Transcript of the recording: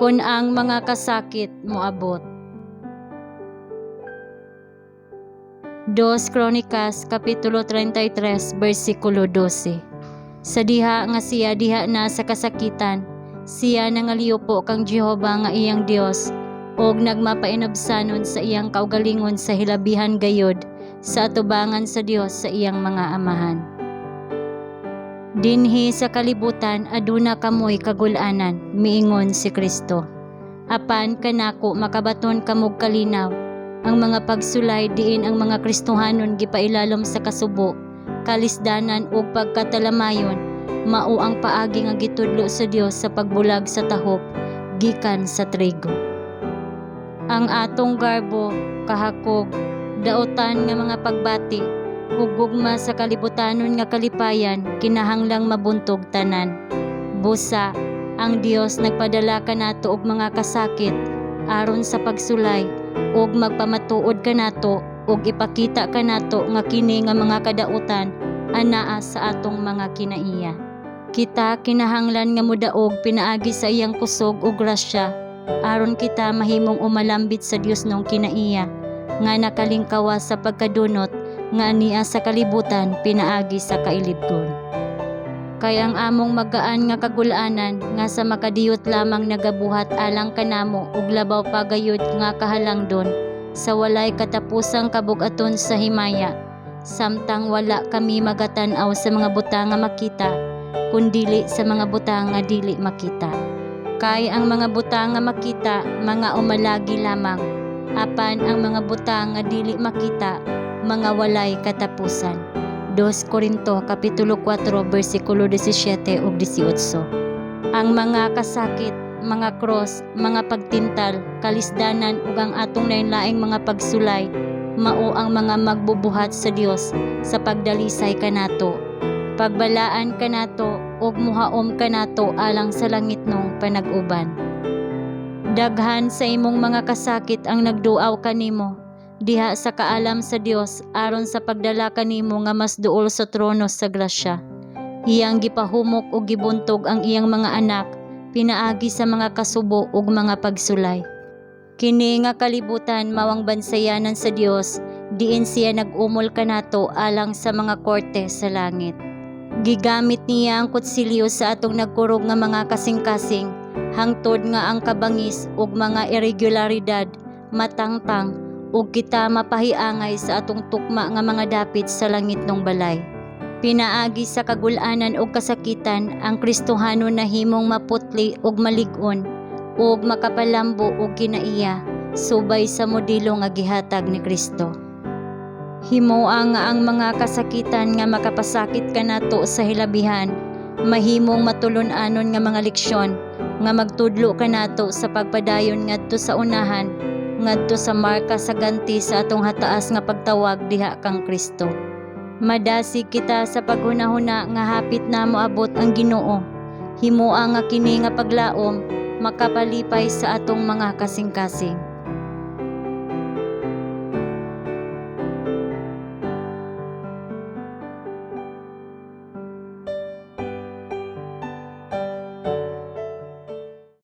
Kon ang mga kasakit moabot. 2 Kronikas kapitulo 33 bersikulo 12. Sa diha nga siya diha na sa kasakitan, siya nangaliupo kang Jehova nga iyang Dios ug nagmapainabsanon sa iyang kaugalingon sa hilabihan gayod sa atubangan sa Dios sa iyang mga amahan. Dinhi sa kalibutan aduna kamoy kagul-anan, miingon si Kristo. Apan kanako makabaton kamog kalinaw ang mga pagsulay diin ang mga Kristohanon gipailalom sa kasubo, kalisdanan ug pagkatalamayon mao ang paagi nga gitudlo sa Dios sa pagbulag sa tahop gikan sa trigo. Ang atong garbo, kahakog, daotan nga mga pagbati ug gugma sa kalibutanon nga kalipayan kinahanglang mabuntog tanan. Busa, ang Dios nagpadala kanato og mga kasakit aron sa pagsulay ug magpamatuod kanato ug ipakita kanato nga kini nga mga kadautan anaa sa atong mga kinaiya. Kita kinahanglan nga modaog pinaagi sa iyang kusog ug grasya aron kita mahimong umalambit sa Diosnong kinaiya nga nakalingkawas sa pagkadunot nga ania sa kalibutan pinaagi sa kailibgon. Kay ang among magaan nga kagul-anan nga sa makadiyot lamang nagabuhat alang kanamo og labaw pa gayud nga kahalangdon sa walay katapusang kabug-aton sa himaya, samtang wala kami magatan-aw sa mga butang nga makita, kundili sa mga butang nga dili makita. Kay ang mga butang nga makita mga umalagi lamang, apan ang mga butang nga dili makita mga walay katapusan. 2 Korinto kapitulo 4 bersikulo 17 ug 18. Ang mga kasakit, mga cross, mga pagtintal, kalisdanan ug ang atong lain-laing mga pagsulay mao ang mga magbubuhat sa Dios sa pagdalisay kanato, pagbalaan kanato ug muhaom kanato alang sa langitnong panag-uban. Daghan sa imong mga kasakit ang nagduaw kanimo diha sa kaalam sa Dios aron sa pagdala kanimo nga mas duol sa trono sa grasya. Iyang gipahumok ug gibuntog ang iyang mga anak pinaagi sa mga kasubo ug mga pagsulay. Kini nga kalibutan mao ang bansayanan sa Dios diin siya nag-umol kanato alang sa mga korte sa langit. Gigamit niya ang kutsilyo sa atong nagkurog nga mga kasing-kasing hangtod nga ang kabangis ug mga irregularidad matangtang ug kita mapahiangay sa atong tukma nga mga dapit sa langitnong balay. Pinaagi sa kagul-anan ug kasakitan, ang Kristohanon nahimong maputli ug malig-on ug makapalambo og kinaiya subay sa modelo nga gihatag ni Kristo. Himoa nga ang mga kasakitan nga makapasakit kanato sa hilabihan mahimong matulon-anon nga mga leksyon nga magtudlo kanato sa pagpadayon ngadto sa unahan ngadto sa marka sa ganti sa atong hataas nga pagtawag diha kang Kristo. Madasig kita sa paghunahuna nga hapit na moabot ang Ginoo. Himoa nga kini nga paglaom makapalipay sa atong mga kasing-kasing.